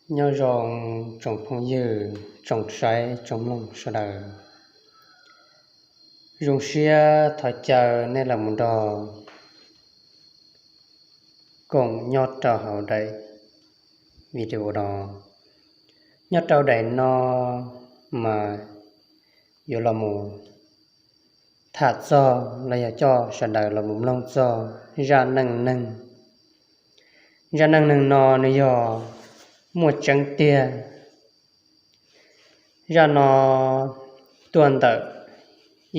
Nyob zoo tsoom phooj ywg, tsoom saib tsoom mloog sawv daws. Zoo siab thov caw nej los mus nrog koom nyob rau hauv daim video no. Nyob rau daim no mas yuav los mus tham txog los yog coj sawv daws los mus mloog txog zaj neej neeg. Zaj neej neeg no nws yog muaj tseeb tiag. Zaj no tuaj ntawm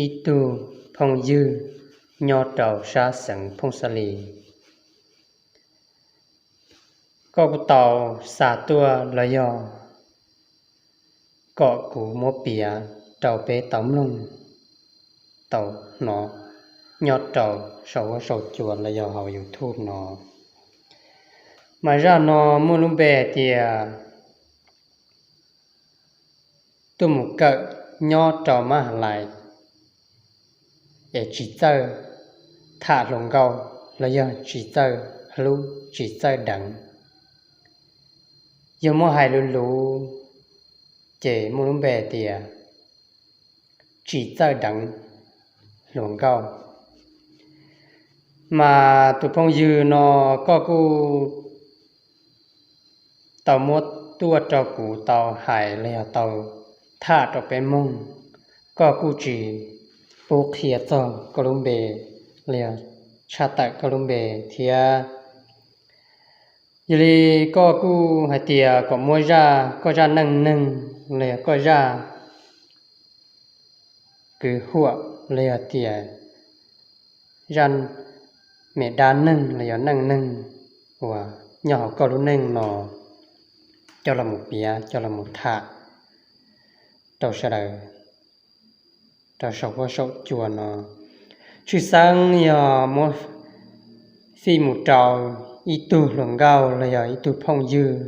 ib tug phooj ywg nyob rau sab xeev Phooj Xab Lis. Koj kuj tau xa tuaj los yog kom kuv muab piav rau peb tau mloog tau hnov nyob rau saum huab saum cua los yog hauv YouTube no. Mas zaj no muaj lub npe tias tuaj mus kawm nyob rau mab has lais es tsis txawj tham hluas nkauj los yog tsis txawj hlub tsis txawj deev. Yog muab hais luv luv ces muaj lub npe tias tsis txawj deev hluas nkauj. Mas tus phooj ywg no koj kuj tau muab tuaj rau kuv tau hais los yog tau tham rau peb mloog, koj kuj tsis pub qhia txog koj lub npe los yog tshaj tawm koj lub npe thiab. Yog li koj kuj hais tias kom muab zaj, koj zaj neej neeg los yog koj zaj kwv huam los yog tias zaj me dab neeg los yog neej neeg uas nyob hauv koj lub neej no coj los mus piav coj los mus tham rau sawv daws rau saum huab saum cua no. Tshwj xeeb yog muab fij mus rau ib tug hluas nkauj los yog ib tug phooj ywg,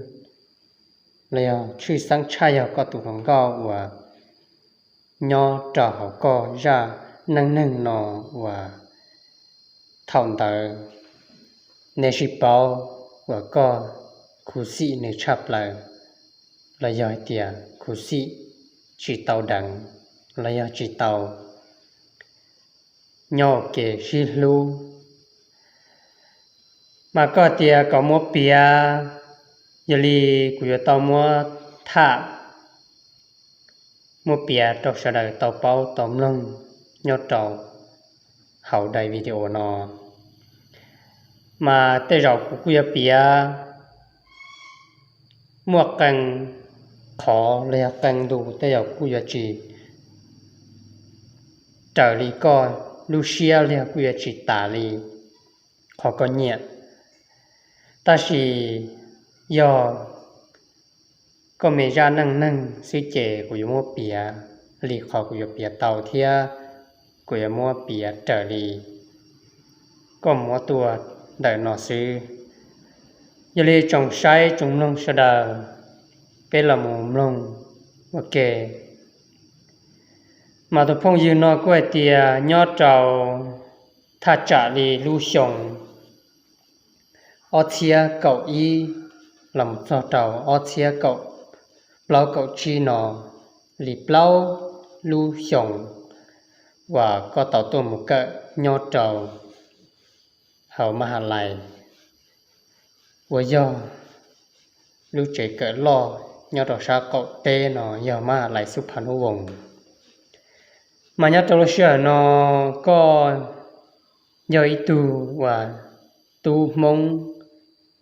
los yog tshwj xeeb tshaj yog koj tus hluas nkauj uas nyob rau hauv koj zaj neej neeg no uas thaum ntawd nej sib paub uas koj khuv xim nws tshaj plaws, los yog hais tias khuv xim tsis tau deev los yog tsis tau nyob ua ke sib hlub. Mas koj tias kom muab piav, yog li kuv yuav tau muab tham, muab piav rau sawv daws tau paub tau mloog nyob rau hauv daim video no. Mas tej zaum kuv kuj yuav piav muaj qee qhov los yog qee ntu tej zaum kuj yuav tsis raws li koj lub siab los yog kuj yuav tsis tas li qhov koj nyiam. Tab sis yog koj me zaj neej neeg xwb ces kuv yuav muab piav li qhov kuv yuav piav tau thiab kuv yuav muab piav raws li koj muab tuaj ntawm no xwb. Yog li tsoom saib tsoom mloog sawv daws, peb los mus mloog ua ke. Mas tus phooj ywg no kuj hais tias nyob rau thaj tsam li lub xyoo ob txhiab kaum ib los mus txog rau ob txhiab kaum plaub kaum tsib no, li plaub lub xyoo uas koj tau tuaj mus kawm nyob rau hauv mab has lais uas yog lub tsev kawm loj nyob rau sab qaum teb no yog mab has lais Xub Pha Nub Voos. Mas nyob rau lub sij hawm no koj yog ib tug uas tub Hmoob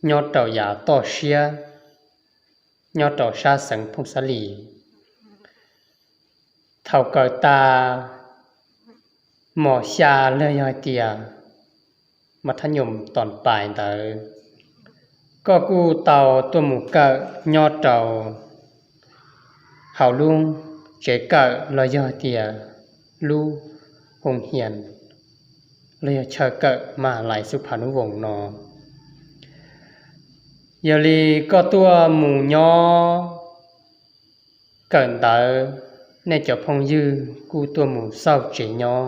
nyob rau yav toj siab nyob rau sab xeev Phooj Xab Lis. Thaum kawm tas mos xya los yog hais tias mas thab nyuam tos pais ntawd, koj kuj tau tuaj mus kawm nyob rau hauv lub tsev kawm los yog hais tias lub hoo hias los yog chaw kawm mab has lais Xub Pha Nub Voos no. Yog li koj tuaj mus nyob kawm ntawv, nej cov phooj ywg kuj tuaj mus xauj tsev nyob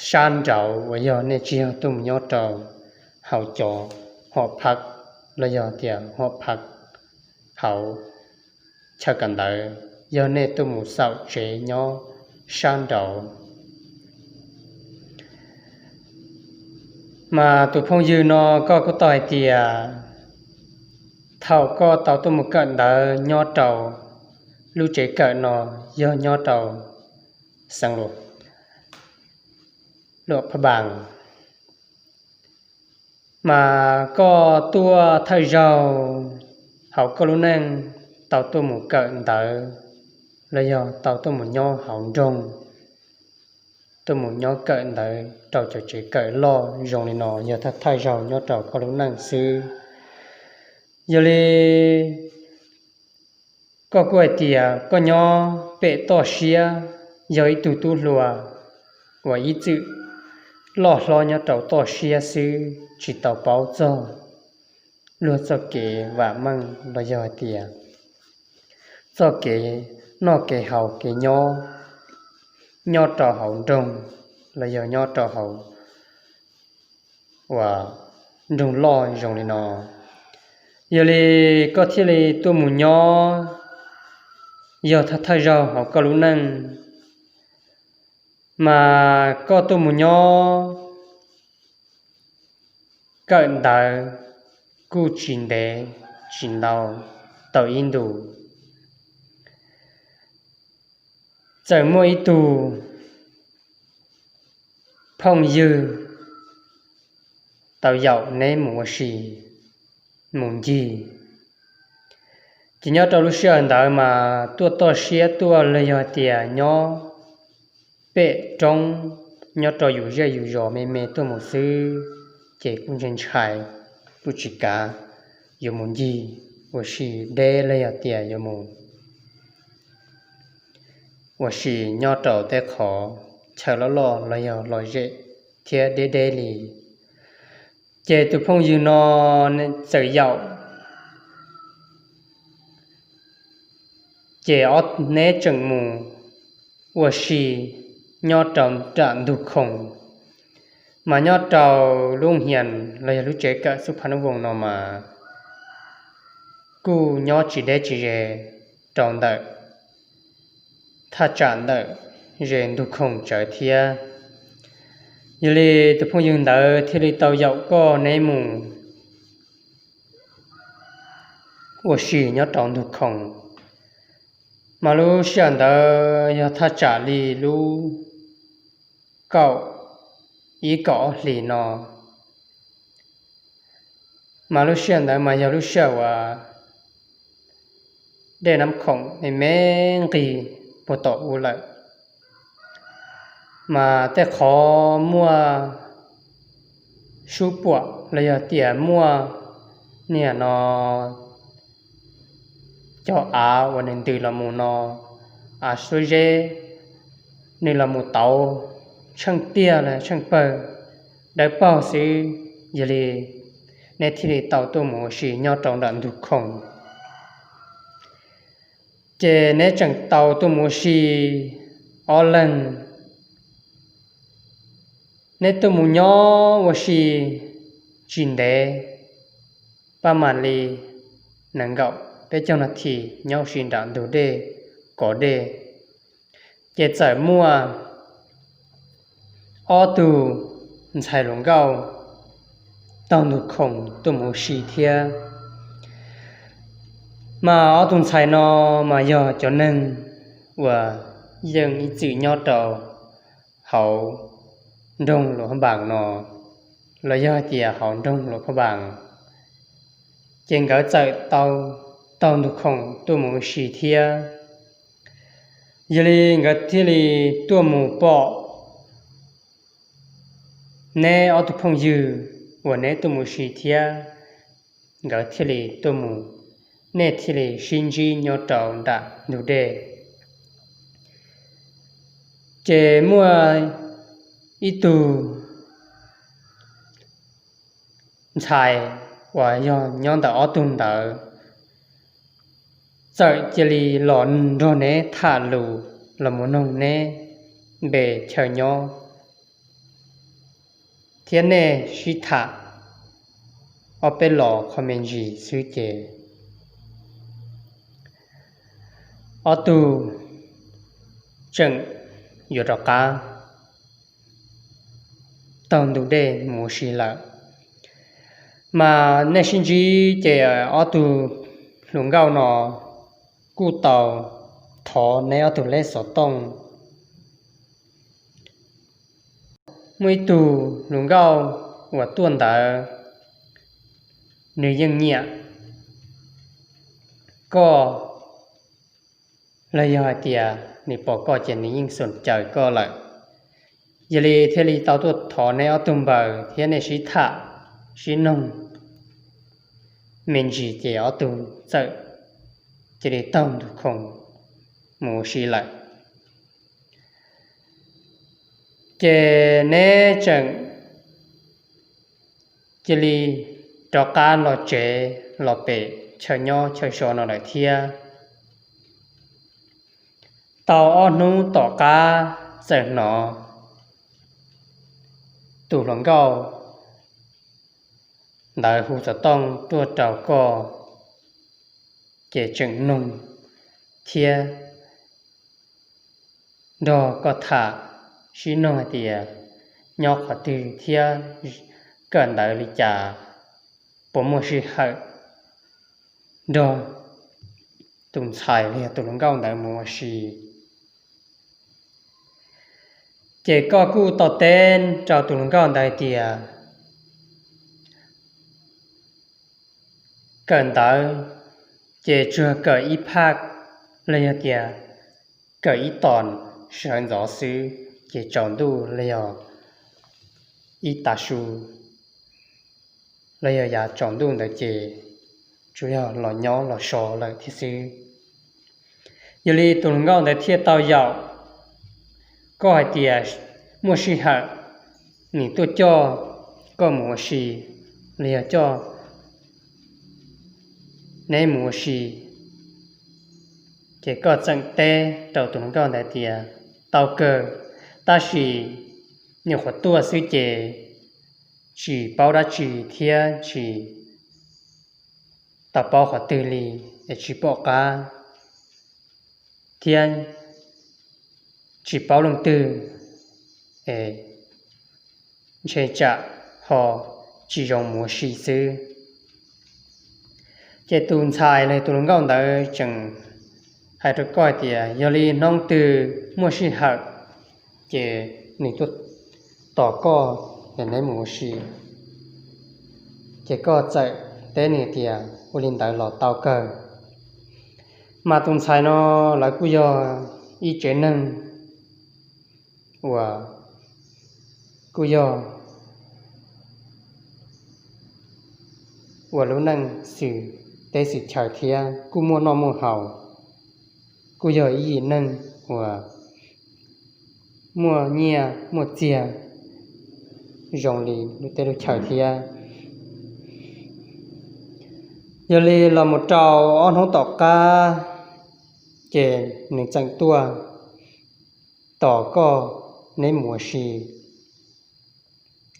sab nraud uas yog nej tsis yog tuaj mus nyob rau hauv cov hom phav los yog tias hom phav hauv chaw kawm ntawv, yog nej tuaj mus xaum tsev nyob sab nraud. Mas tus phooj ywg no koj kuj tau hais tias thaum koj tau tuaj mus kawm ntawv nyob rau lub tsev kawm no yog nyob rau xeev Luam Phaj Npas, mas koj tuaj thawj zaug hauv koj lub neej tau tuaj mus kawm ntawv los yog tau tuaj mus nyob hauv nroog, tuaj mus nyob kawm ntawv rau cov tsev kawm loj zoo li no yog thawj thawj zaug nyob rau koj lub neej xwb. Yog li koj kuj hais tias koj nyob pem toj siab, yog ib tug tub hluas uas ib txwm loj hlob nyob rau toj siab xwb tsis tau paub txog luag txoj kev vam meej los yog hais tias txoj kev noj kev haus kev nyob, nyob rau hauv nroog los yog nyob rau hauv uas nroog loj zoo li no. Yog li koj thiaj li tuaj mus nyob, yog thawj thawj zaug hauv koj lub neej, mas koj tuaj mus nyob kawm ntawv kuj tsis ntev tsis ntau, tau ib ntus txawm muaj ib tug phooj ywg tau yaum neb mus ua si mus ncig. Ces nyob rau lub sij hawm ntawd mas tuaj toj siab tuaj los yog tias nyob pem roob, nyob rau yus zej yus zos me me tuaj mus xwb, ces kuj ntshai ntshai, kuj tsis kav yuav mus ncig ua si deb los yog tias yuav mus ua si nyob rau tej qhov chaw loj loj los yog lom zem thiab deb deb li. Ces tus phooj ywg no txawm yaum, ces ob neb tseem mus ua si nyob rau nram ntug khoom, mas nyob rau lub hias los yog lub tsev kawm xub phav nub voos no mas kuj nyob tsis deb tsis ze rau ntawm thaj tsam ntawm ze ntug khoom tsawv thiab. Yog li tus phooj ywg ntawd thiaj li tau yaum koj neb mus ua si nyob rau ntug khoom. Mas lub sij hawm ntawd yog thaj tsam li lub kaum ib kaum ob hlis no. Mas lub sij hawm ntawd mas yog lub sij hawm uas dej Nab Khoom me me nqis puag tom ub lawm. Mas tej qhov muaj sub puam los yog tias muaj niam no cov av uas nws ntws los mus no, av suab zeb, nws los mus tauv tsheej tiag los tsheej pawg dawb paug xwb. Yog li neb thiaj li tau tuaj mus ua si nyob rau nram ntug khoom. Ces neb tseem tau tuaj mus ua si ob leeg. Neb tuaj mus nyob ua si tsis ntev, pab mam li nees nkaum peb caug nas this nyob ua si nram ntug dej, kov dej, ces txawm muaj ob tug ntxhais hluas nkauj taug ntug khoom tuaj mus ua si thiab. Mas ob tug ntxhais no mas yog cov neeg uas yeej ib txwm nyob rau hauv nroog Luam Phaj Npas no, los yog hais tias hauv nroog Luam Phaj Npas, ces nkawd txawm tau taug ntug khoom tuaj mus ua si thiab. Yog li nkawd thiaj li tuaj mus pom neb ob tug phooj ywg uas neb tuaj mus ua si thiab, nkawd thiaj li tuaj mus, neb thiaj li sib ntsib nyob rau nram ntug dej. Ces muaj ib tug ntxhais uas yog nyob ntawm ob tug ntawd txawm cia li los nrog neb tham lus, los mus noog neb npe chaw nyob, thiab neb sib tham ob peb los qho me ntsis xwb ces ob tug tseem yuav rov qab taug ntug dej mus ua si lawm. Mas nej sib ntsib ces ob tug hluas nkauj no kuj tau thov neb ob tug leb xov tooj. Muaj ib tug hluas nkauj uas tuaj ntawd, nws yeej nyiam koj, los yog hais tias nws pom koj ces nws yeej xum caws koj lawm. Yog li thiaj li tau tuaj thov neb ob tug npaws thiab nej sib tham sib noog me ntsis ces ob tug txawm cia li taug ntug khoom mus ua si lawm. Ces neb tseem cia li rov qab los tsev los pem chaw nyob chaw so no lawm thiab. Tau ob hnub tom qab txawm hnov tus hluas nkauj ntawd hu xov tooj tuaj rau koj, ces tseem noog thiab nrog koj tham sib noog hais tias nyob qhov twg thiab kawm ntawv li cas, puas muaj sij hawm nrog tus ntxhais los yog tus hluas nkauj ntawd mus ua si. Ces koj kuj tau teb rau tus hluas nkauj ntawd tias kawm ntawv ces tsuas kawm ib phaj los yog tias kawm ib tom sawv ntxov xwb, ces tsaus ntuj los yog ib tav su los yog yav tsaus ntuj ntawd ces tsuas yog los nyob los so lawm thiab xwb. Yog li tus hluas nkauj ntawd thiaj tau yaum koj hais tias muaj sij hawm nws tuaj coj koj mus ua si los yog coj neb mus ua si. Ces koj txawm teb rau tus hluas nkauj ntawd tias tau kawg, tab sis nyuam qhuav tuaj xwb ces tsis paub dab tsi thiab tsis tau paub qhov twg li, es tsis pom qab thiab tsis paub leej twg, es ntshe tsam ho tsis zoo mus ua si xwb. Ces tus ntxhais los tus hluas nkauj ntawd tseem hais rau koj hais tias yog li hnub twg muaj sij hawm ces nws tuaj tos koj es neb mus ua si. Ces koj txawm teb nws tias ua li ntawd los tau kawg. Mas tus ntxhais no lawv kuj yog ib tsev neeg uas kuj yog ua lub neej xwm teb xwm chaw thiab kuj muaj noj muaj haus, kuj yog ib yim neeg uas muaj nyiaj muaj txiag zoo li lub teb lub chaw thiab. Yog li los mus rau ob hnub tom qab, ces nws txawm tuaj tos koj neb mus ua si,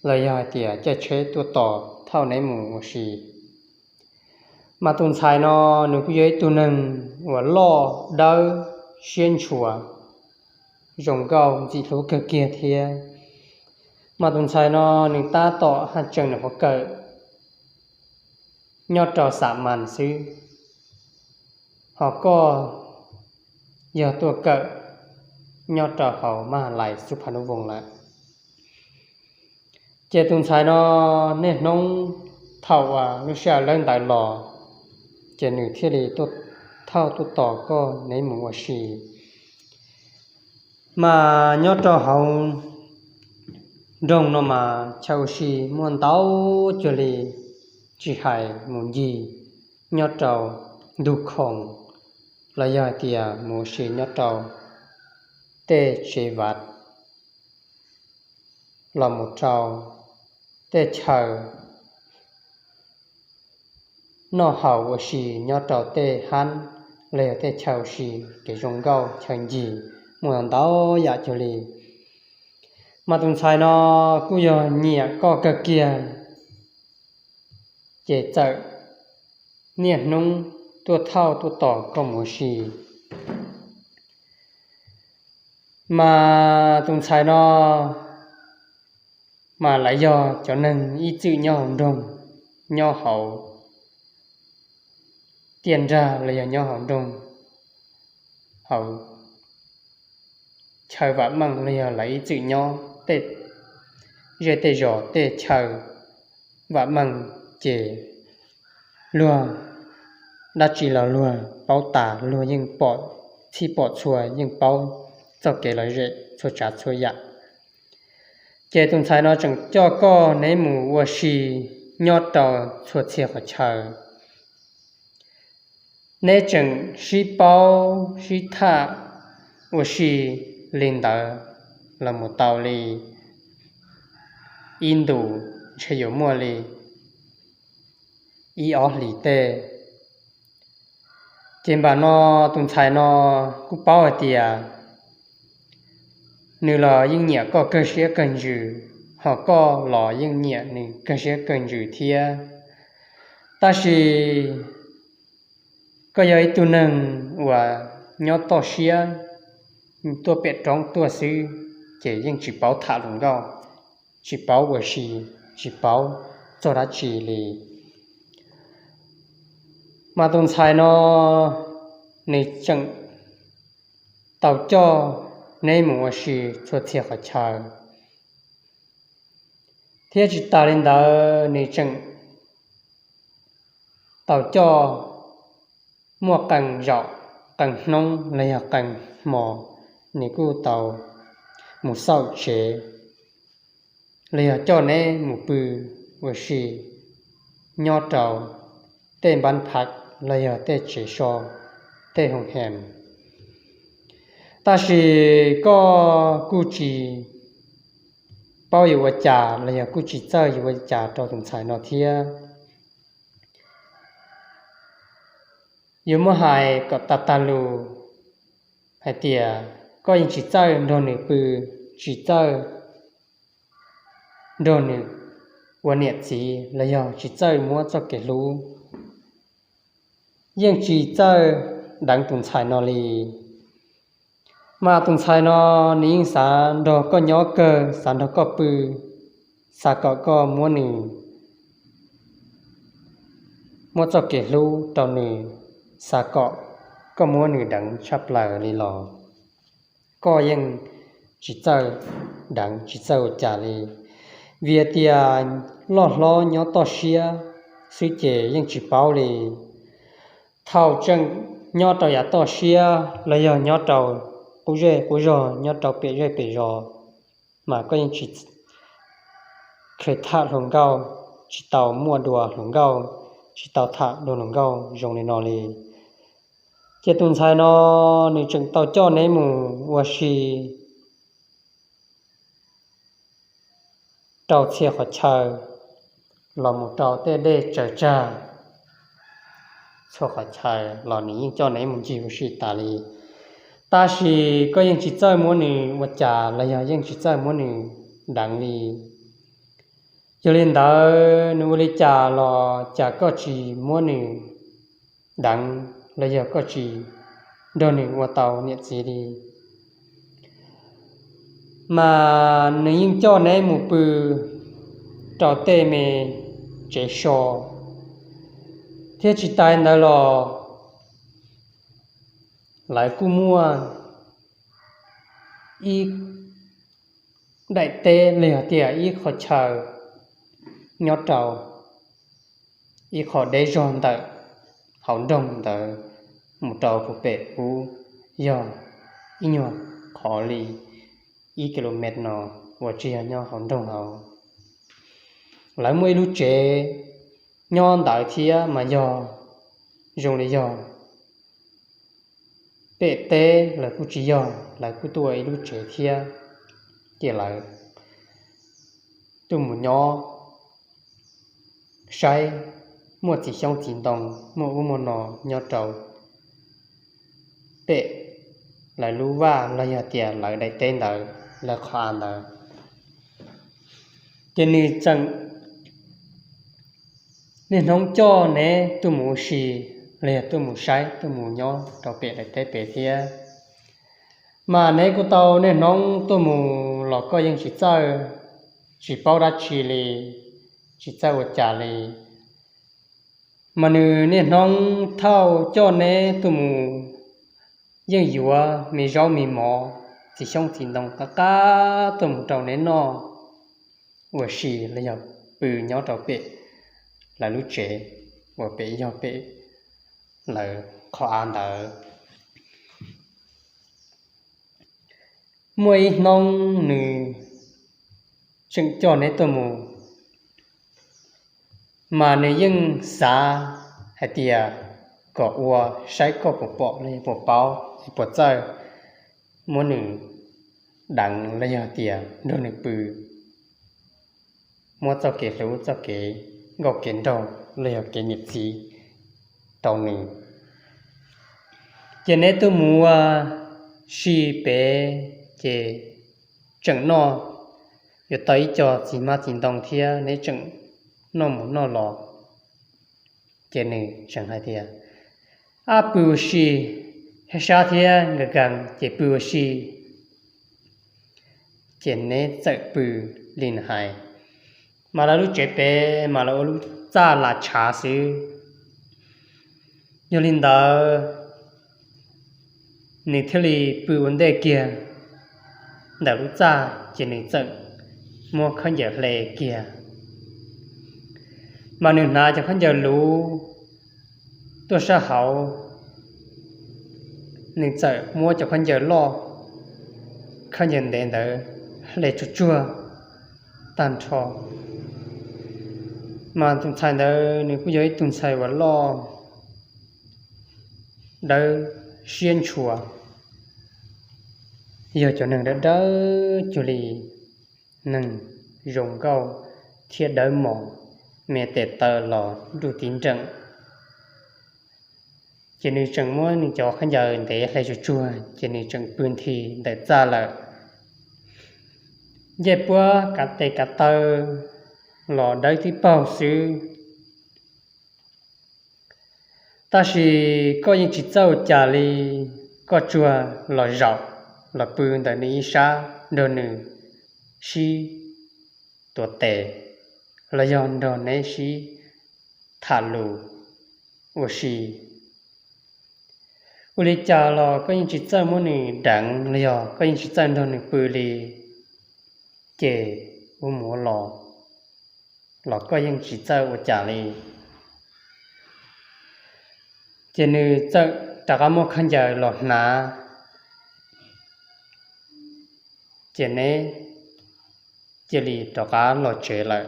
los yog hais tias caij tsheb tuaj tos thauj neb mus ua si. Mas tus ntxhais no nws kuj yog ib tug neeg uas loj dawb siab ntshua, zoo nkauj ntxim hlub kawg kiag thiab. Mas tus ntxhais no nws tab tom haj tseem nyuam qhuav kawm nyob rau xam mas xwb, ho koj yog tuaj kawm nyob rau hauv maj lais xub phav nub voos lawm. Ces tus ntxhais no niaj hnub thaum uas lub sij hawm lawb ntawd los, ces nws thiaj li tuaj thauj tuaj tos koj neb mus ua si. Mas nyob rau hauv nroog no mas chaw ua si muaj ntau cuag li, tsis hais mus ncig nyob rau ntug khoom los yog hais tias mus ua si nyob rau tej tsev vaj los mus rau tej chaw noj haus ua si nyob rau tej hab los yog tej chaw ua si kev zoo nkauj chaw ncig muaj ntau yam cuag li. Mas tus ntxhais no kuj yog nyiam koj kawg kiag, ces txawm niaj hnub tuaj thauj tuaj tos koj mus ua si. Mas tus ntxhais no mas lawv yog cov neeg ib txwm nyob hauv nroog, nyob hauv tiaj nrag los yog nyob hauv nroog, hauv chaw vam meej los yog lawv ib txwm nyob tej zej tej zos tej chaw vam meej, ces luag dab tsi los luag paub tas, luag yeej pom txhij pom txhua, yeej paub txoj kev lom zem txhua tsav txhua yam. Ces tus ntxhais no tseem coj koj neb mus ua si nyob rau txhua txhia qhov chaw. Neb tseem sib paub sib tham ua si li ntawd los mus tau li ib ntus, ntshe yuav muaj li ib ob hlis tej. Ces npam no tus ntxhais no kuj paub hais tias nws los yeej nyiam koj kawg siab kawg ntsws, ho koj los yeej nyiam nws kawg siab kawg ntsws thiab. Tab sis koj yog ib tug neeg uas nyob toj siab, tuaj pem roob tuaj xwb, ces yeej tsis paub tham hluas nkauj, tsis paub ua si, tsis paub txog dab tsi li. Mas tus ntxhais no nws tseem tau coj neb mus ua si txhua txhia qhov chaw, thiab tsis tas li ntawd nws tseem tau coj muaj qee zaum, qee hnub los yog qee hmo, nws kuj tau mus xauj tsev los yog coj neb mus pw ua si nyob rau tej npab phav los yog tej tsev so, tej hoo hem. Tab sis koj kuj tsis paub yuav ua cas los yog kuj tsis txawj yuav ua cas rau tus ntxhais no thiab. Yuav muab hais kom tag tag lus hais tias koj yeej tsis txawj nrog nws pw, tsis txawj nrog nws ua niam txiv los yog tsis txawj muab txoj kev hlub, yeej tsis txawj deev tus ntxhais no li. Mas tus ntxhais no nws yeej xav nrog koj nyob kawg, xav nrog koj pw, xav kom koj muab nws, muab txoj kev hlub rau nws, xav kom koj muab nws deev tshaj plaws li los koj yeej tsis txawj deev tsis txawj ua cas li. Vim tias loj hlob nyob toj siab xwb ces yeej tsis paub li. Thaum tseem nyob rau yav toj siab los yog nyob rau qub zej qub zog, nyob rau pem zej pem zos, mas koj yeej tsis kheev tham hluas nkauj, tsis tau muaj dua hluas nkauj, tsis tau tham dua hluas nkauj zoo li no li. Ces tus ntxhais no nws tseem tau coj neb mus ua si rau txhia qhov chaw, los mus rau tej dej tsaws tsag, txhua qhov chaw los nws yeej coj neb mus ncig ua si tas li. Tab sis koj yeej tsis txawj muab nws ua cas los yog yeej tsis txawj muab nws deev li. Yog li ntawd nws ua li cas los cas koj tsis muab nws deev los yog koj tsis nrog nws ua tau niam txiv li. Mas nws yeej coj neb mus pw rau tej me tsev so, thiab tsis tas ntawd los lawv kuj muaj ib daim teb los yog tias ib qho chaw nyob rau ib qho deb zog ntawm hauv nroog ntawd mus rau puag pem ub, yog ib nyuag qhov li ib kilomev no uas tsis yog nyob hauv nroog hauv. Lawv muaj ib lub tsev nyob ntawd thiab mas yog zoo li yog pem teb los kuj tsis yog, lawv kuj tuaj ib lub tsev thiab, ces lawv tuaj mus nyob saib muaj txiv xyoob txiv ntoo, muaj ub muaj no nyob rau pem lawv lub vaj los yog tias lawv daim teb ntawd, lawv qhov av ntawd. Ces nws tseem niaj hnub coj neb tuaj mus ua si los yog tuaj mus saib tuaj mus nyob rau pem daim teb pem thiab. Mas neb kuj tau niaj hnub tuaj mus los koj yeej tsis txawj, tsis paub dab tsi li, tsis txawj ua cas li. Mas nws niaj hnub thauj coj neb tuaj mus, yeej yuav me zaub me mov, txiv xyoob txiv ntoo qab qab tuaj mus rau neb noj ua si los yog pw nyob rau pem lawv lub tsev uas pem yog pem lawv qhov av ntawd. Muaj ib hnub nws tseem coj neb tuaj mus, mas nws yeej xav hais tias kom ua saib koj puas pom los yog puas paub, puas txawj muab nws deev los yog tias nrog nws pw, muab txoj kev hlub, txoj kev nkauj kev nraug los yog kev niam txiv rau nws. Ces neb tuaj mus ua si pem, ces tseem noj, yuav tau ib co txiv hmab txiv ntoo thiab neb tseem noj mus noj los. Ces nws tseem hais tias, ab, pw ua si, sab thiab nkees nkees ces pw ua si. Ces neb txawm pw li nws hais. Mas lawv lub tsev pem mas lawv ua lub txaj las tshav xwb. Yog li ntawd, nws thiaj li pw ua ntej kiag ntawm lub txaj, ces nws txawm muab khaub ncaws hle kiag. Mas nws hnav cov khaub ncaws luv tuaj sab hauv, nws txawm muab cov khaub ncaws loj, khaub ncaws ntev ntawd hle tsuag tsuag tag nrho. Mas tus ntxhais ntawd nws kuj yog ib tug ntxhais uas loj, dawb siab ntshua, yog cov neeg dawb dawb cuag li neeg zoo nkauj thiab dawb mos, me tes taw los nruj tiv nreem. Ces nws tseem muab nws cov khaub ncaws ntev hle tsuag tsuag, ces nws tseem pw nthi ntawm txaj lawm. Ncej puab kav tes kav taw los dawb tib paug xwb. Tab sis koj yeej tsis txawj ua cas li, koj tsuas los zaum los pw ntawm nws ib sab nrog nws sib tuav tes, los yog nrog neb sib tham lus ua si. Ua li cas los koj yeej tsis txawj muab nws deev los yog koj yeej tsis txawj nrog nws pw li, ces ua mus ua los los koj yeej tsis txawj ua cas li. Ces nws txawm rov qab muab khaub ncaws los hnav, ces neb cia li rov qab los tsev lawm.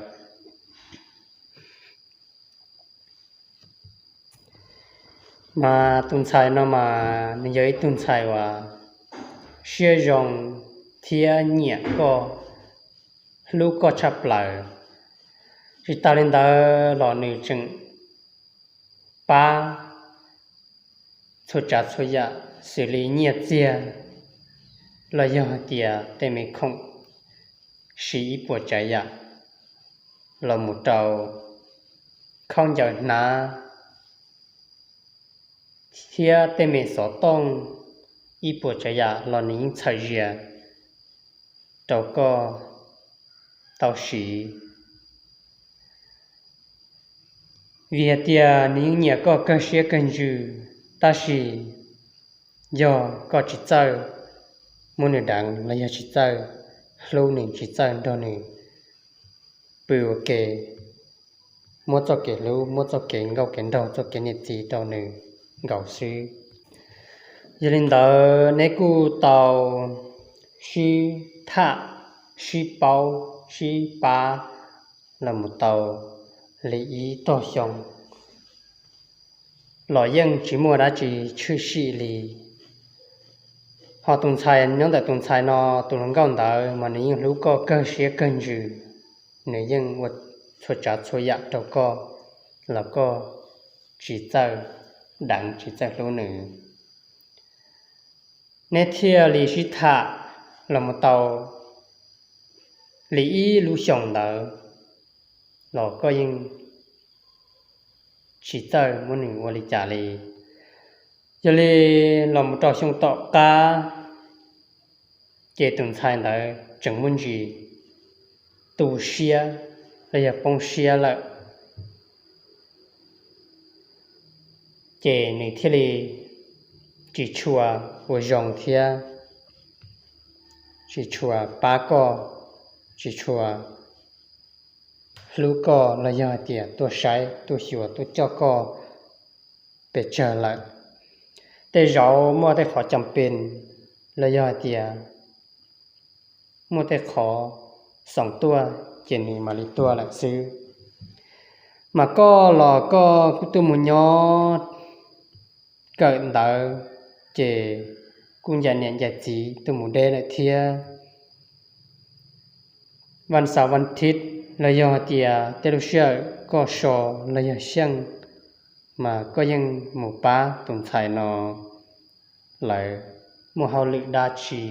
Mas tus ntxhais no mas nws yog ib tug ntxhais uas siab zoo thiab nyiam koj, hlub koj tshaj plaws. Tsis tas li ntawd los nws tseem pab txhua tsav txhua yam xws li nyiaj txiag los yog hais tias tej me khoom siv ib puas tsav yam los mus rau khaub ncaws hnav thiab tej me xov tooj ib puas tsav yam los nws yeej txhawm zias rau koj tau siv. Vim hais tias nws yeej nyiam koj kawg siab kawg ntsws, tab sis yog koj tsis txawj muab nws deev los yog tsis txawj hlub nws, tsis txawj nrog nws pw ua ke, muab txoj kev hlub, muab txoj kev nkauj kev nraug, txoj kev niam txiv rau nws nkaus xwb. Yog li ntawd neb kuj tau sib tham, sib paub, sib pab los mus tau li ib tog xyoo los yeej tsis muaj dab tsi tshwm sim li. Ho tus ntxhais nyob ntawm tus ntxhais no, tus hluas nkauj ntawd mas nws yeej hlub koj kawg siab kawg ntsws, nws yeej ua txhua tsav txhua yam rau koj los koj tsis txawj deev, tsis txawj hlub nws. Neb thiaj li sib tham los mus tau li ib lub xyoos ntawd los koj yeej tsis txawj muab nws ua li cas li. Yog li los mus rau xyoo tom qab, Ces tus ntxhais ntawd tseem muaj ntsis tu siab los yog poob siab lawm, ces nws thiaj li tsis tshua ua zoo thiab tsis tshua pab koj, tsis tshua hlub koj los yog hais tias tuaj saib tuaj xyuas tuaj coj koj pes tsawg lawm. Tej zaum muaj tej qhov cam pes los yog hais tias muaj tej qhov xoom tuaj ces nws mam li tuaj lawm xwb. Mas koj los koj kuj tuaj mus nyob kawm ntawv, ces kuj ncaim niam ncaim txiv tuaj mus deb lawm thiab. Vaj xaum vaj thib los yog hais tias tej lub sij hawm koj so los yog xyeej, mas koj yeej mus pab tus ntxhais no lawv muaj hauj lwm dab tsi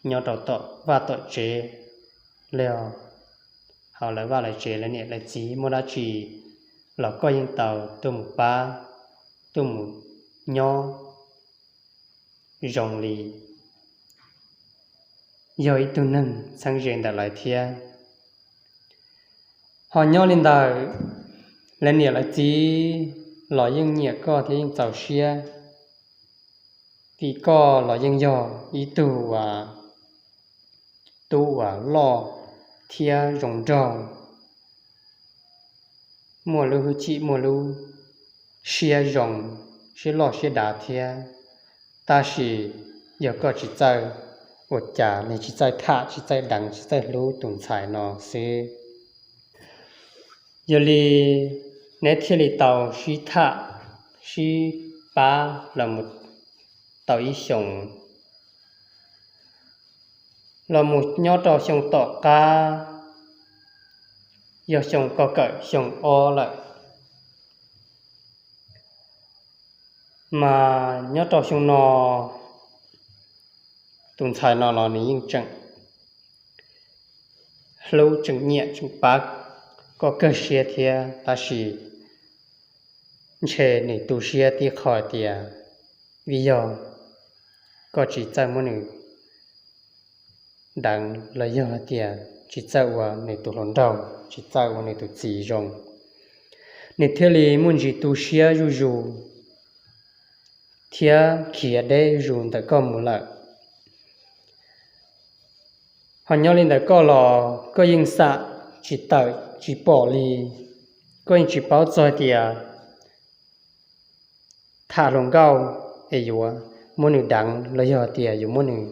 nyob rau tom vaj tom tsev, los yog hauv lawv vaj lawv tsev lawv niam lawv txiv muaj dab tsi los koj yeej tau tuaj mus pab, tuaj mus nyob zoo li yog ib tug neeg txheeb ze ntawm lawv thiab. Ho nyob li ntawm lawv niam lawv txiv los yeej nyiam koj thiab yeej txaus siab, vim koj los yeej yog ib tug uas tub uas loj thiab zoo nraug, muaj lub hwj chim muaj lub siab zoo, siab loj siab dav thiab. Tab sis yog koj tsis txawj ua cas li, tsis txawj tham, tsis txawj deev, tsis txawj hlub tus ntxhais no xwb, yog li neb thiaj li tau sib tham sib pab los mus tau ib xyoos. Los mus nyob rau xyoo tom qab, yog xyoo kaum xyoo ob lawm, mas nyob rau xyoo no tus ntxhais no los nws yeej tseem hlub tseem nyiam tseem pab koj kawg siab thiab, tab sis ntshe nws tu siab tib qho tias vim yog koj tsis txawj muab nws deev los yog tias tsis txawj ua nws tus hluas nraug, tsis txawj ua nws tus txiv zoo, nws thiaj li muaj ntsis tu siab zuj zus thiab khiav deb zuj zus ntawm koj mus lawm. Ho nyob li ntawm koj los koj yeej xam tsis tawm tsis pom li, koj yeej tsis paub txog tias tham hluas nkauj es yuav muab nws deev los yog tias yuav muab nws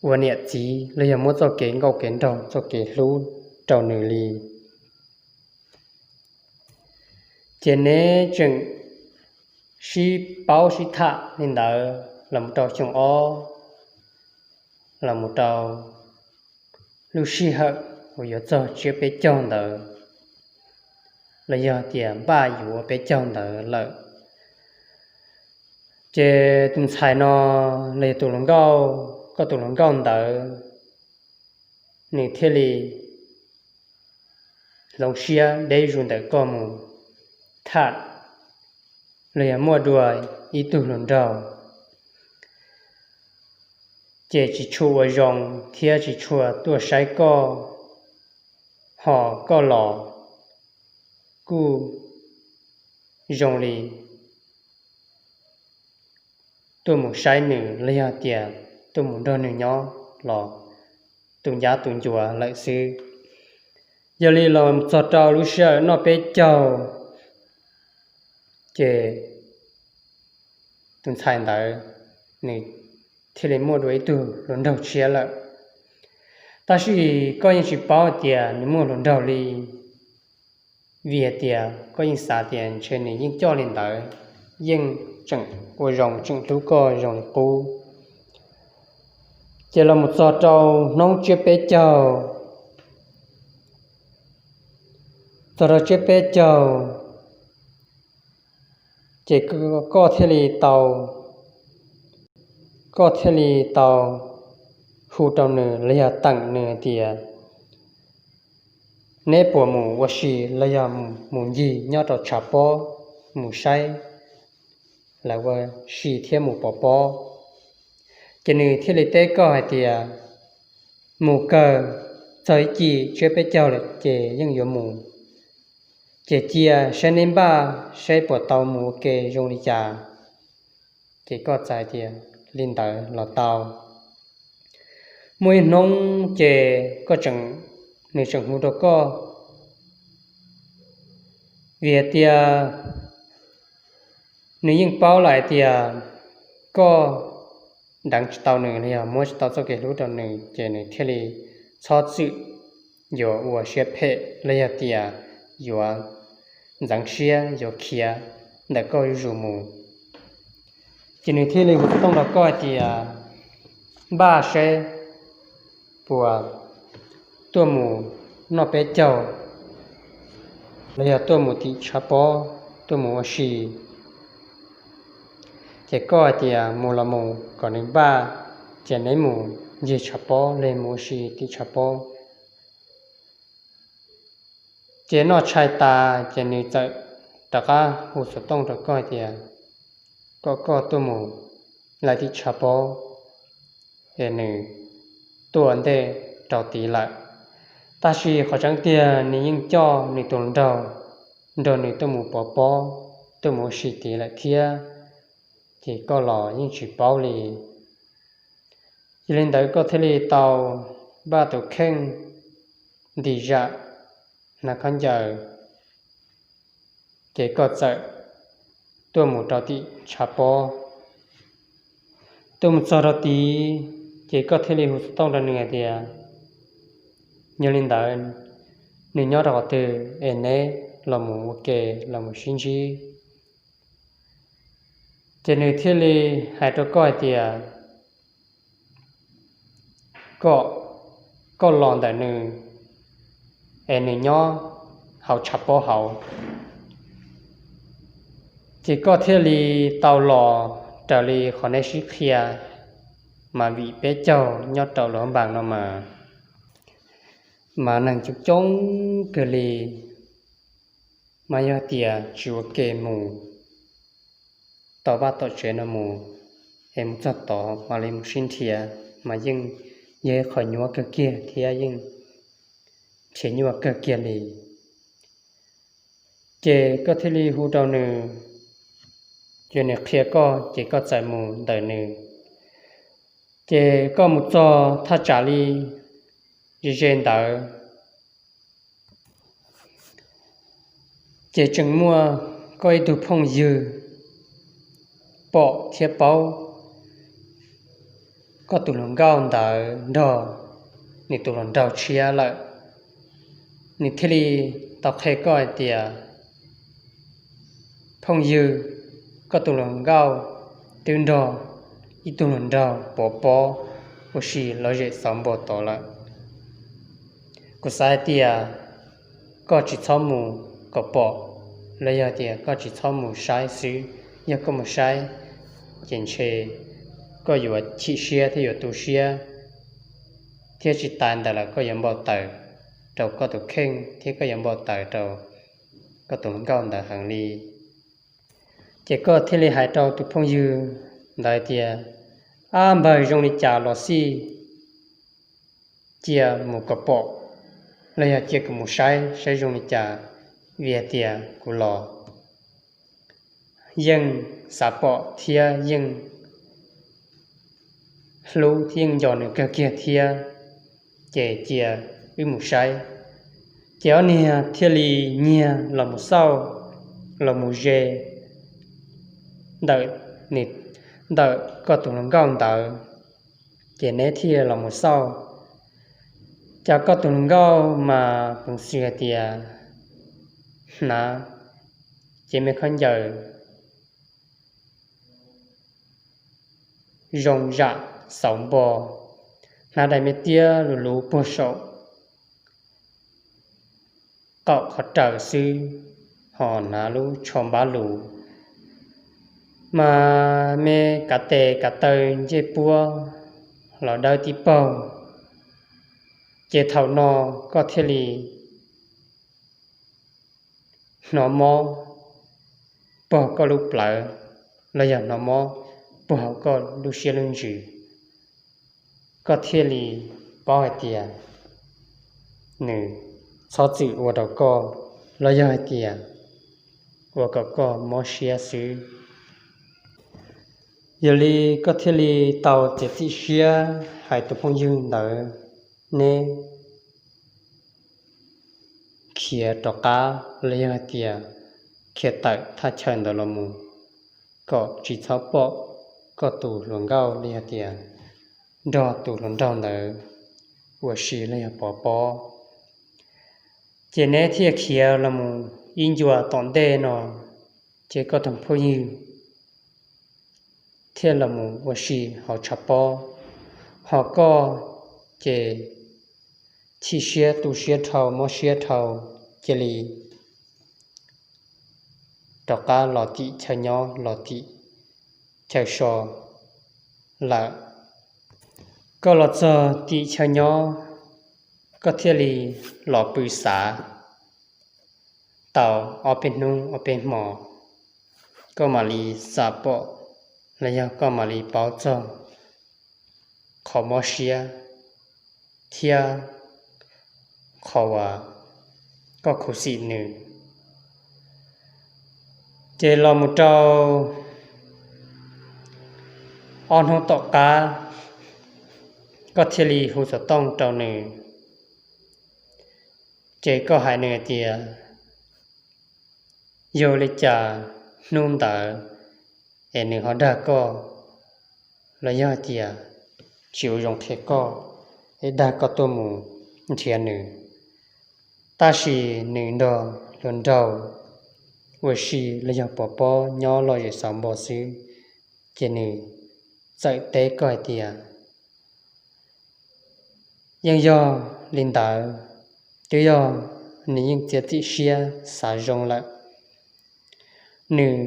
ua niam txiv los yog muab txoj kev nkauj kev nraug txoj kev hlub rau nws li. Ces neb tseem sib paub sib tham li ntawd los mus rau xyoo ob, los mus rau lub sij hawm uas yuav txog tsiab peb caug ntawd, los yog tias npaj yuav peb caug ntawd lawm, ces tus ntxhais no los yog tus hluas nkauj, koj tus hluas nkauj ntawd, nws thiaj li hloov siab deb zuj zus ntawm koj mus tham los yog muaj dua ib tug hluas nraug, ces tsis tshua ua zoo thiab tsis tshua tuaj saib koj, ho koj los kuj zoo li tuaj mus saib nws los yog tias tuaj mus nrog nws nyob los tu ncab tu ncua lawm xwb. Yog li los txog rau lub sij hawm noj peb caug, ces tus ntxhais ntawd nws thiaj li muaj dua ib tug hluas nraug tshiab lawm. Tab sis koj yeej tsis paub tias nws muaj hluas nraug li, vim hais tias koj yeej xav tias ntshe nws yeej coj li ntawd, yeej tseem ua zoo tseem hlub koj zoo li qub. Ces los mus txog rau hnub tsiab peb caug, txog rau tsiab peb caug, ces koj thiaj li tau, koj thiaj li tau hu rau nws los yog teem nws hais tias, neb puas mus ua si los yog mus ncig nyob rau tshav pob, mus saib lawv ua si thiab mus pov pob? Ces nws thiaj li teb koj hais tias, mus kawg, txog ib cim tsiab peb caug lawm ces yeej yuav mus. Ces cia saib neb npaj saib puas tau mus ua ke zoo li cas. Ces koj txais tias li ntawd los tau. Muaj ib hnub ces koj tseem, nws tseem hu rau koj, vim tias nws yeej paub lawm hais tias koj deev tsis tau nws los yog muab tsis tau txoj kev hlub rau nws, ces nws thiaj li txhob txwm yuav ua siab phem los yog tias yuav ntxeev siab yuav khiav ntawm koj zuj zus mus. Ces nws thiaj li hu xov tooj rau koj hais tias, npaj saib puas tuaj mus noj peb caug los yog tuaj mus tim tshav pob tuaj mus ua si. Ces koj hais tias mus los mus, kom nws npaj, ces neb mus ncig tshav pob los mus ua si tim tshav pob. Ces noj tshais tas ces nws txawm rov qab hu xov tooj rau koj hais tias kom koj tuaj mus lawm tim tshav pob, es nws tuaj ntej rau tid lawm. Tab sis qhov tseeb tiag nws yeej coj nws tus hluas nraug nrog nws tuaj mus pov pob, tuaj mus ua si tid lawm thiab, ces koj los yeej tsis paub li. Yog li ntawd koj thiaj li tau npaj tus kheej ntim zam hnav khaub ncaws, ces koj txawm tuaj mus rau tim tshav pob. Tuaj mus txog rau tid, ces koj thiaj li hu xov tooj rau nws hais tias, yog li ntawd nws nyob rau qhov twg es neb los mus ua ke los mus sib ntsib. Ces nws thiaj li hais rau koj hais tias, kom koj los ntawm nws, es nws nyob hauv tshav pob hauv. Ces koj thiaj li tau los raws li qhov neb sib qhia, mas vim peb caug nyob rau luag npas no mas, mas neeg coob coob kawg li, mas yog tias tsis ua ke mus tom vaj tom tsev no mus, es mus txog tod mam li mus sib nrhiav, mas yeej yog ib qho nyuaj kawg kiag thiab yeej nrhiav nyuaj kawg kiag li. Ces koj thiaj li hu rau nws, ces nws qhia koj ces koj txawm mus ntawm nws. Ces koj mus txog thaj tsam li ze ze ntawd, ces tseem muaj koj ib tug phooj ywg pom thiab paub koj tus hluas nkauj ntawd nrog nws tus hluas nraug tshiab lawm. Nws thiaj li tau qhia koj hais tias, phooj ywg, koj tus hluas nkauj twb nrog ib tug hluas nraug pov pob ua si lom zem xauv npo tod lawm. Kuv xav hais tias koj tsis txhob mus kom pom, los yog tias koj tsis txhob mus saib xwb. Yog koj mus saib, ces ntshe koj yuav chim siab thiab yuav tu siab, thiab tsis tas ntawd los koj yuav npau taws rau koj tus kheej thiab koj yuav npau taws rau koj tus hluas nkauj ntawd heev li. Ces koj thiaj li hais rau tus phooj ywg ntawd tias, ab npawg, zoo li cas los xij, cia mus kom pom, los yog cia kuv mus saib saib zoo li cas, vim hais tias kuv los yeej xav pom thiab yeej hlub thiab yeej nco nws kawg kiag thiab, ces cia wb mus saib. Ces ob niag thiaj li nyiag los mus xauj, los mus ze ntawm, ntawm koj tus hluas nkauj ntawd, ces neb thiaj los mus xauj. Ces koj tus hluas nkauj mas peev xwm hais tias hnav cev me khaub ncaws zoo zam xauv npo, hnav daim me tiab luv luv puag saum qaum qhov raws xwb, ho hnav lub tsho npab lus, mas me kav tes kav taw ncej puab los dawb tib paug. Ces thaum no koj thiaj li hnov mob puag koj lub plawv, los yog hnov mob puag hauv koj lub siab lub ntsws. koj thiaj li paub hais tias nws txhob txwm ua rau koj, los yog hais tias ua kom koj mob siab xwb. Yog li koj thiaj li tau txiav txim siab hais tus phooj ywg ntawd, neb khiav rov qab los yog hais tias khiav tawm thaj chaw ntawd los mus, kom tsis txhob pom koj tus hluas nkauj los yog tias nrog tus hluas nraug ntawd ua si los yog pov pob. Ces neb thiaj khiav los mus ib ncua tom ntej no, ces koj tus phooj ywg thiaj los mus ua si hauv tshav pob, ho koj ces chim siab tu siab dhau mob siab dhau, cia li rov qab los tim chaw nyob los tim chaw so lawm. Koj los txog tim chaw nyob, koj thiaj li los pw xav tau ob peb hnub ob peb hmo, koj mam li xam pom los yog koj mam li paub txog qhov mob siab thiab qhov uas koj khuv xim nws. Ces los mus rau ob hnub tom qab, koj thiaj li hu xov tooj rau nws, ces koj hais nws hais tias yog li cas hnub ntawd es nws ho dag koj, los yog hais tias tsis ua zoo qhia koj, es dag koj tuaj mus nrhiav nws, tab sis nws nrog hluas nraug ua si los yog pov pob nyob lom zem xauv npo xwb, ces nws txawm teb koj hais tias yeej yog li ntawd, twb yog nws yeej txiav txim siab xav zoo lawm, nws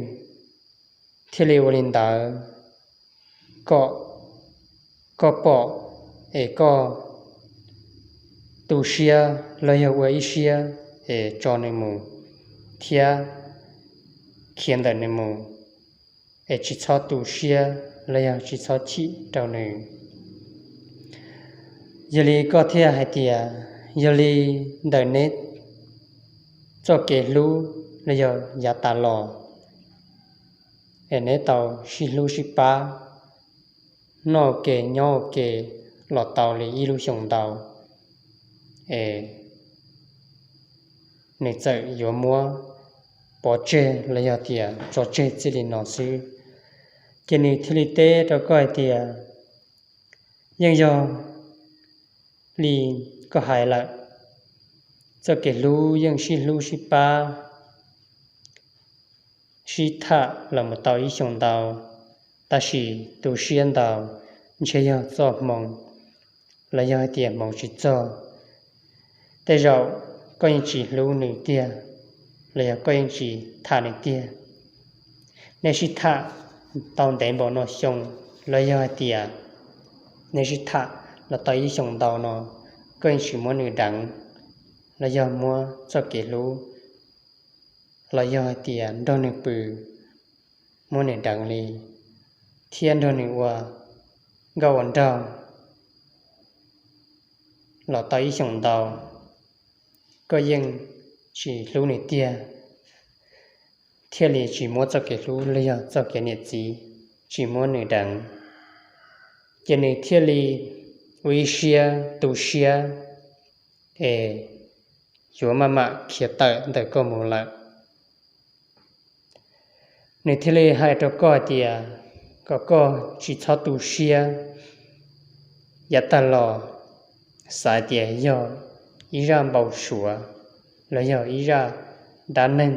thiaj li ua li ntawd, kom koj pom es koj tu siab los yog ua ib siab es tso nws mus thiab khiav ntawm nws mus, es tsis txhob tu siab los yog tsis txhob chim rau nws. Yog li koj thiaj hais tias yog li ntawm neb txoj kev hlub los yog yav tas los es neb tau sib hlub sib pab, noj ua ke nyob ua ke los tau li ib lub xyoos ntau, es nws txawm yuav muab pov tseg los yog tias tso tseg txij li no xwb. Ces nws thiaj li teb rau koj hais tias yeej yog li koj hais lawm, txoj kev hlub yeej sib hlub sib pab, sib tham los mus tau ib xyoos ntau, tab sis tu siab ntau ntshe yog txoj hmoo los yog hais tias hmoov tsis txog. Tej zaum koj yeej tsis hlub nws tiag, los yog koj yeej tsis tham nws tiag. Nej sib tham tau ntev npaum no xyoo, los yog hais tias nej sib tham los tau ib xyoos ntau no, koj yeej tsis muab nws deev, los yog muab txoj kev hlub, los yog hais tias nrog nws pw, muab nws deev li, thiab nrog nws ua nkauj ua nraug los tau ib xyoos ntau, koj yeej tsis hlub nws tiag, thiaj li tsis muab txoj kev hlub los yog txoj kev niam txiv, tsis muab nws deev, ces nws thiaj li ua ib siab tu siab es yuav maj mam khiav tawm ntawm koj mus lawm. Nws thiaj li hais rau koj hais tias kom koj tsis txhob tu siab, yav tag los xav tias yog ib zaj npau suav los yog ib zaj dab neeg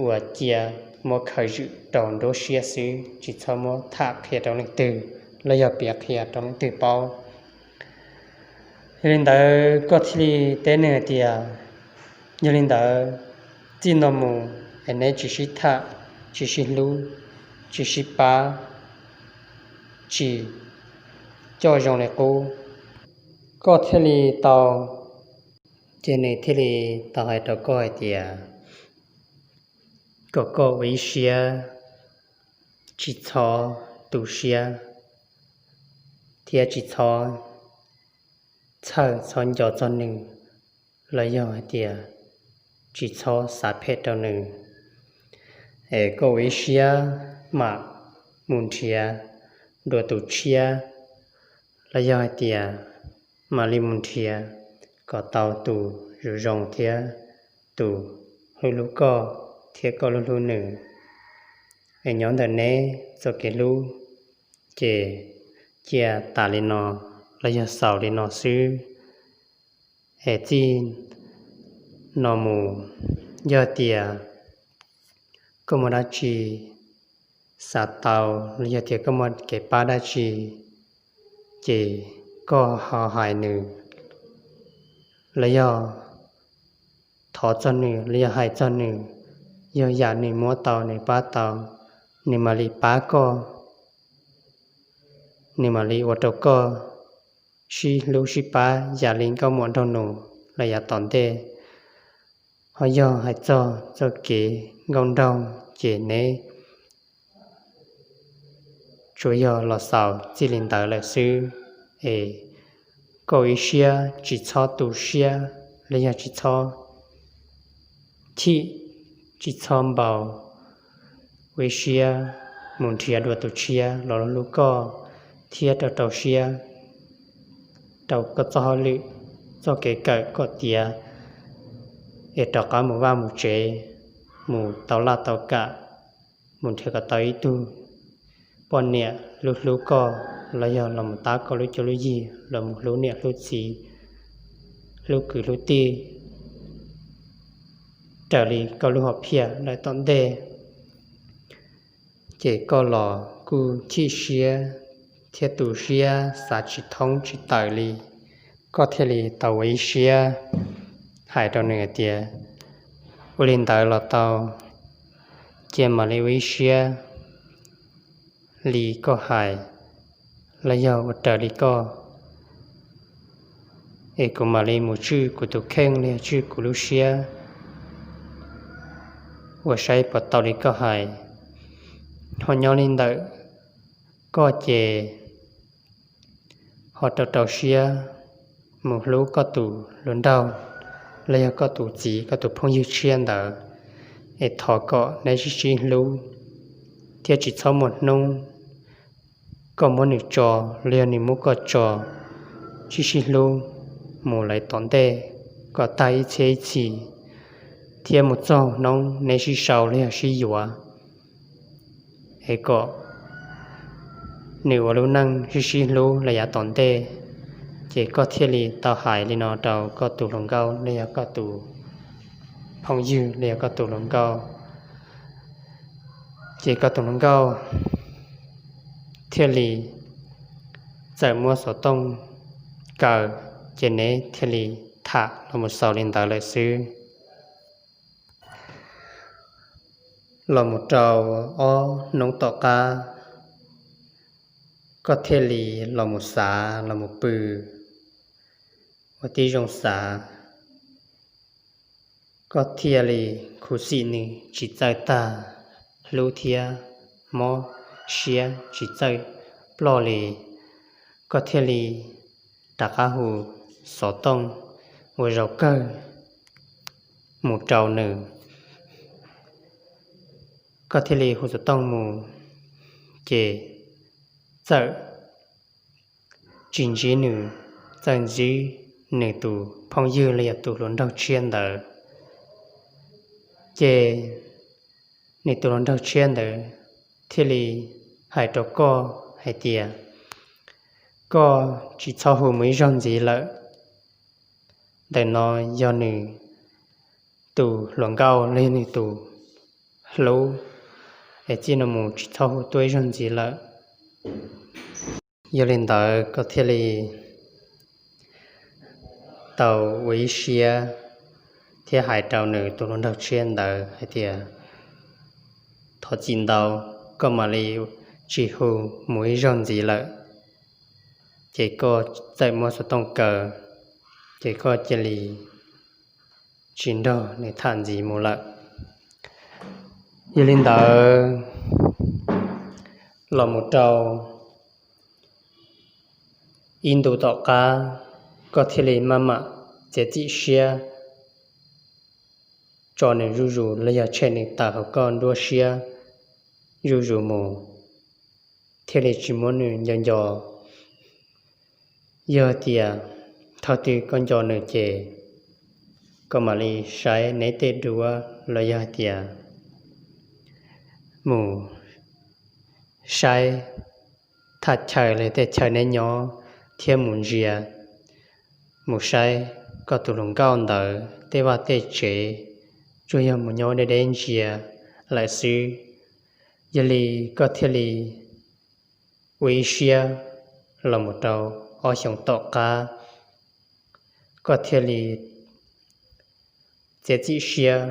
uas cia muab khaws zwm rau nruab siab xwb, tsis txhob muab tham qhia rau leej twg los yog piav qhia rau leej twg paub. Yog li ntawd koj thiaj li teb nws hais tias, yog li ntawd, txij no mus es neb tsis sib tham, tsis sib hlub, tsis sib pab, tsis coj zoo li qub, koj thiaj li tau, ces nws thiaj li tau hais rau koj hais tias kom koj ua ib siab, tsis txhob tu siab, thiab tsis txhob txhawj txhob nco txog nws, los yog hais tias tsis txhob xav phem rau nws. Es koj ua ib siab mam mus nrhiav dua tus tshiab, los yog hais tias mam li mus nrhiav kom tau tus zoo zoo thiab tus hlub hlub koj thiab koj hlub hlub nws. Es nyob ntawm neb txoj kev hlub ces cia tas li no, los yog xaus li no xwb. Es txij no mus, yog tias koj muaj dab tsi xav tau, los yog tias koj muaj kev pab dab tsi, ces koj ho hais nws, los yog thov txog nws, los yog hais txog nws, yog yam nws muab tau nws pab tau, nws mam li pab koj, nws mam li ua rau koj sib hlub sib pab yam li nkauj muam nraug nus los yav tom ntej. Ho yog hais txog txoj kev nkauj nraug ces neb tsuas yog los xaus txij li ntawd lawm xwb. Es koj ua ib siab tsis txhob tu siab, los yog tsis txhob chim, tsis txhob npau, ua ib siab mus nrhiav dua tus tshiab los hlub koj thiab rau rau siab rau koj txoj hauj lwm, txoj kev kawm kom tiav, es rov qab mus vaj mus tsev, mus tau laj tau kam, mus nrhiav kom tau ib tug poj niam hlub hlub koj, los yog los mus tab koj lub cuab lub yig, los mus hlub niam hlub txiv, hlub kwv hlub tij raws li koj lub hom phiaj lawm tom ntej. Ces koj los kuj chim siab thiab tu siab xav tsis thoob tsis tawm li, koj thiaj li tau ua ib siab hais rau nws hais tias, ua li ntawd los tau, cia mam li ua ib siab li koj hais, los yog ua raws li koj, es kuv mam li mus tswj kuv tus kheej los yog tswj kuv lub siab ua saib puas tau li koj hais. Ho nyob li ntawm koj ces ho rau rau siab mus hlub koj tus hluas nraug los yog koj tus txiv koj tus phooj ywg tshiab ntawd, es thov kom neb sib sib hlub thiab tsis txhob muaj hnub koj muab nws tso los yog nws muab koj tso, sib sib hlub mus lawm tom ntej kom tag ib txhiab ib txhis, thiab mus txog hnub neb sib sau los yog sib yuav, es kom nws ua lub neej sib sib hlub los yav tom ntej. Ces koj thiaj li tau hais li no rau koj tus hluas nkauj los yog koj tus phooj ywg los yog koj tus hluas nkauj, ces koj tus hluas nkauj thiaj li txawm muab xov tooj kaw, ces neb thiaj li tham los mus xaus li ntawd lawm xwb. Los mus rau ob hnub tom qab, koj thiaj li los mus xav los mus pw ua tib zoo xav, koj thiaj li khuv xim nws tsis txawj tag, hlub thiab mob siab tsis txawj ploj li, koj thiaj li rov qab hu xov tooj ua zaum kawg mus rau nws. Koj thiaj li hu xov tooj mus, ces txawm tsis ntsib nws, txawm ntsib nws tus phooj ywg los yog tus hluas nraug tshiab ntawd. Ces nws tus hluas nraug tshiab ntawd thiaj li hais rau koj hais tias, koj tsis txhob hu mus ib zaug ntxiv lawm. Ntawm no yog nws tus hluas nkauj los yog nws tus hlub, es txij no mus tsis txhob hu tuaj ib zaug ntxiv lawm. Yog li ntawd koj thiaj li tau ua ib siab thiab hais rau nws tus hluas nraug tshiab ntawd hais tias, thov txim ntau, koj mam li tsis hu mus ib zaug ntxiv lawm. Ces koj txawm muab xov tooj kaw, ces koj cia li tsis nrog nws tham ntxiv mus lawm. Yog li ntawd, los mus rau ib ntu tom qab, koj thiaj li maj mam txiav txim siab tso nws zuj zus los yog tshem nws tawm hauv koj nruab siab zuj zus mus, thiaj li tsis muab nws nco nco. Yog tias thaum twg koj nco nws ces koj mam li saib neb tej duab los yog hais tias mus saib thaj chaw los tej chaw neb nyob thiab mus ntsia, mus saib koj tus hluas nkauj ntawd tej vaj tej tsev, tsuas yog mus nyob deb deb ntsia lawm xwb. Yog li koj thiaj li ua ib siab los mus rau ob xyoos tom qab, koj thiaj li txiav txim siab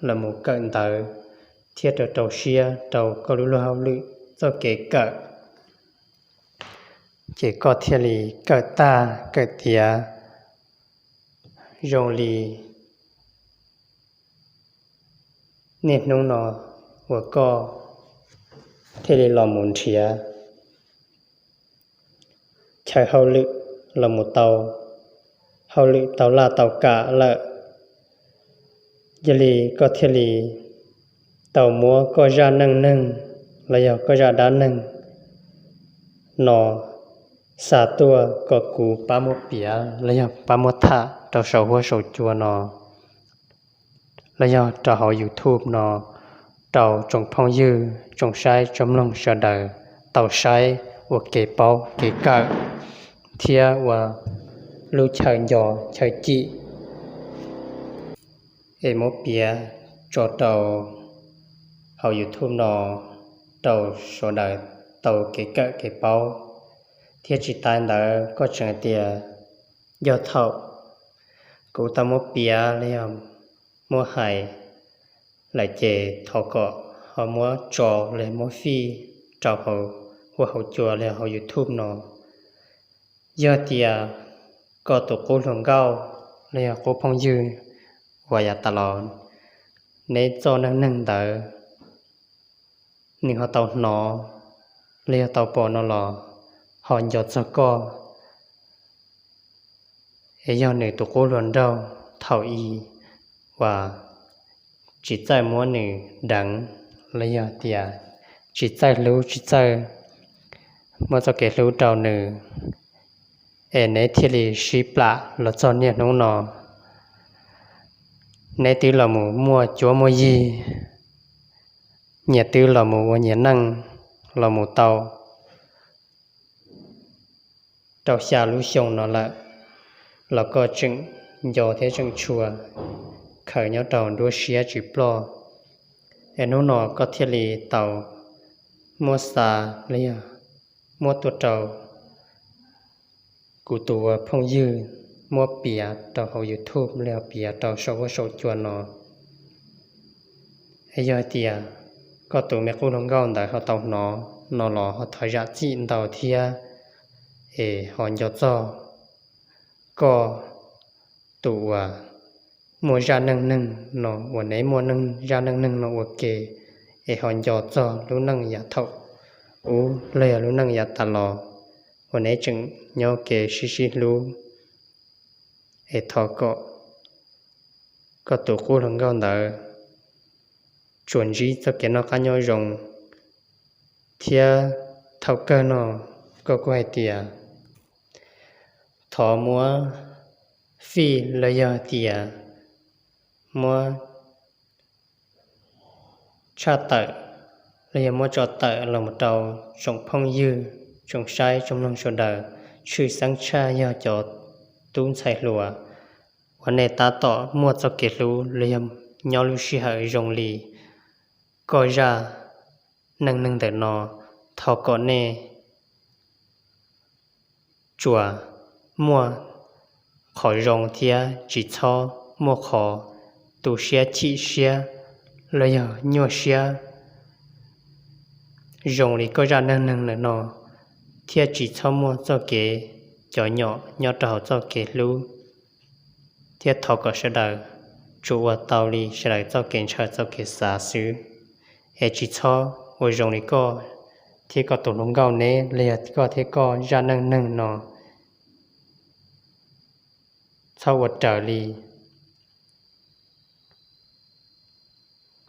los mus kawm ntawv thiab rau rau siab rau koj lub luag hauj lwm txoj kev kawm, ces koj thiaj li kawm tag kawm tiav zoo li niaj hnub no uas koj thiaj li los mus nrhiav chaw hauj lwm los mus tau hauj lwm tau laj tau kam lawm. Yog li koj thiaj li tau muab koj zaj neej neeg los yog koj zaj dab neeg no xa tuaj kom kuv pab muab piav los yog pab muab tham rau saum huab saum cua no los yog rau hauv YouTube no rau tsoom phooj ywg tsoom saib tsoom mloog sawv daws tau saib ua kev paub kev kawm thiab ua lub chaw nco chaw cim es muab piav tso rau hauv YouTube no rau sawv daws tau kev kawm kev paub. Thiab tsis tas ntawd koj tseem hais tias yog thaum kuv tau muab piav los yog muab hais lawm ces thov kom ho muab tso los yog muab fij rau hauv huab hauv cua los yog hauv YouTube no. Yog tias koj tus qub hluas nkauj los yog qub phooj ywg uas yav tas los neb txoj neej neeg ntawd nws ho tau hnov los yog tau pom no los ho nco txog koj, es yog nws tus qub hluas nraug thaum ub uas tsis txawj muab nws deev los yog tias tsis txawj hlub tsis txawj muab txoj kev hlub rau nws, es neb thiaj li sib plam los txog niaj hnub no. Neb twb los mus muaj cuab muaj yig, nyias twb los mus ua nyias neej los mus tau rau xya lub xyoo no lawm, los koj tseem nco thiab tseem tshua khaws nyob rau nruab siab tsis ploj. Es hnub no koj thiaj li tau muab xa los yog muab tuaj rau kuv tus phooj ywg muab piav rau hauv YouTube los yog piav rau saum huab saum cua no. Es yog hais tias koj tus me qub hluas nkauj ntawd ho tau hnov no los ho thov zam txim ntau thiab, es ho nco txog koj tus uas muaj zaj neej neeg no uas neb muaj zaj neej neeg no ua ke, es ho nco txog lub neej yav thaum ub los yog lub neej yav tas los uas neb tseem nyob kev sib sib hlub, es thov kom koj tus qub hluas nkauj ntawd tsuas ntsib txoj kev noj qab nyob zoo. Thiab thaum kawg no koj kuj hais tias thov muab fij los yog tias muab tshaj tawm los yog muab tso tawm los mus rau tsoom phooj ywg, tsoom saib tsoom mloog sawv daws, tshwj xeeb tshaj yog cov tub ntxhais hluas uas nej tab tom muaj txoj kev hlub los yog nyob lub sij hawm zoo li koj zaj neej neeg ntawm no, thov kom nej tsuas muaj qhov zoo thiab tsis txhob muaj qhov tu siab chim siab los yog nyuaj siab zoo li koj zaj neej neeg ntawm no, thiab tsis txhob muaj txoj kev cov nyom nyob rau hauv txoj kev hlub. Thiab thov kom sawv daws tsuas ua tau li sawv daws txoj kev ntshaw txoj kev xav xwb, es tsis txhob ua zoo li koj thiab koj tus hluas nkauj neb los yog koj thiab koj zaj neej neeg no txhob ua raws li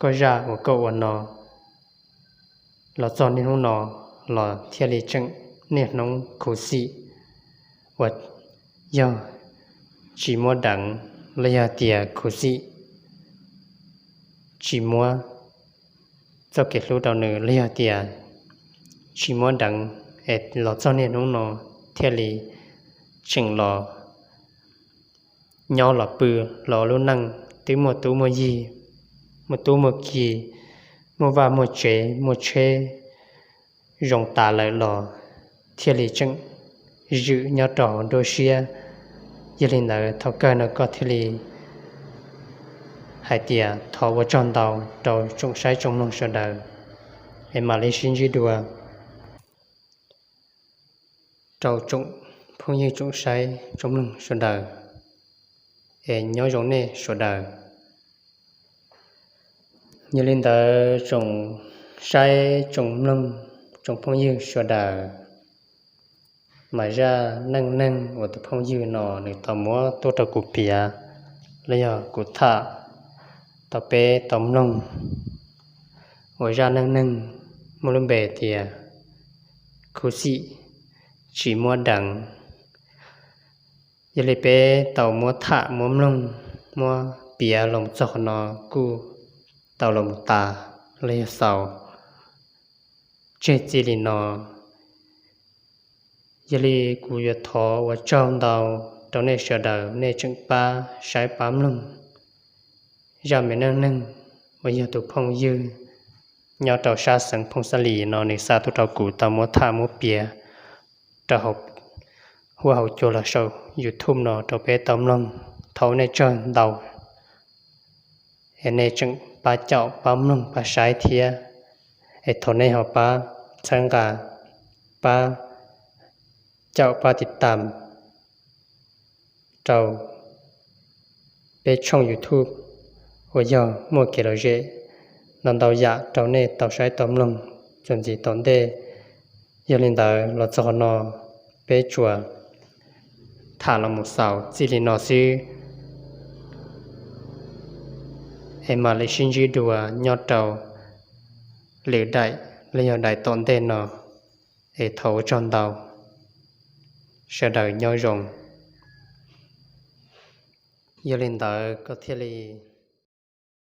koj zaj uas koj ua no los txog niaj hnub no los thiaj li tseem niaj hnub khuv xim uas yog tsis muab deev los yog tias khuv xim tsis muab txoj kev hlub rau nws los yog tias tsis muab deev es los txog niaj hnub no thiaj li tseem los nyob los pw los ua lub neej twb muaj tub muaj yig, muaj tub muaj ki, muaj vaj muaj tsev muaj tsheb zoo tas lawm los thiaj li tseem zwm nyob rau hauv nruab siab. Yog li ntawd thaum kawg no koj thiaj li hais tias thov ua tsaug ntau rau tsoom saib tsoom mloog sawv daws, es mam li sib ntsib dua rau tsoom phooj ywg tsoom saib tsoom mloog sawv daws, es nyob zoo nej sawv daws. Yog li ntawd tsoom saib tsoom mloog tsoom phooj ywg sawv daws, mas zaj neej neeg uas tus phooj ywg no nws tau muab tuaj rau kuv piav los yog kuv tham rau peb tau mloog, uas zaj neej neeg muaj lub npe tias khuv xim tsis muab deev. Yog li peb tau muab tham muab mloog muab piav los txog qhov no kuj tau los tas los yog xaus tseg txij li no. Yog li kuv yuav thov ua tsaug ntau rau nej sawv daws nej tseem pab saib pab mloog zaj me neej neeg uas yog tus phooj ywg nyob rau sab xeev Phooj Xab Lis no nws xa tuaj rau kuv tau muab tham muab piav rau hauv huab hauv cua los saum YouTube no rau peb tau mloog. Thov nej tsaug ntau es nej tseem pab caum pab mloog pab saib thiab, es thov nej ho pab txhawb nqa, pab caum pab tiv tam rau peb tshooj YouTube uas yog muaj kev lom zem ntau ntau yam rau nej tau saib tau mloog txuas ntxiv tom ntej. Yog li ntawd los txog qhov no peb tsuas tham los mus xaus txij li no xwb, es mam li sib ntsib dua nyob rau lwm daim los yog daim tom ntej no, es thov ua tsaug ntau, sawv daws nyob zoo. Yog li ntawd koj thiaj li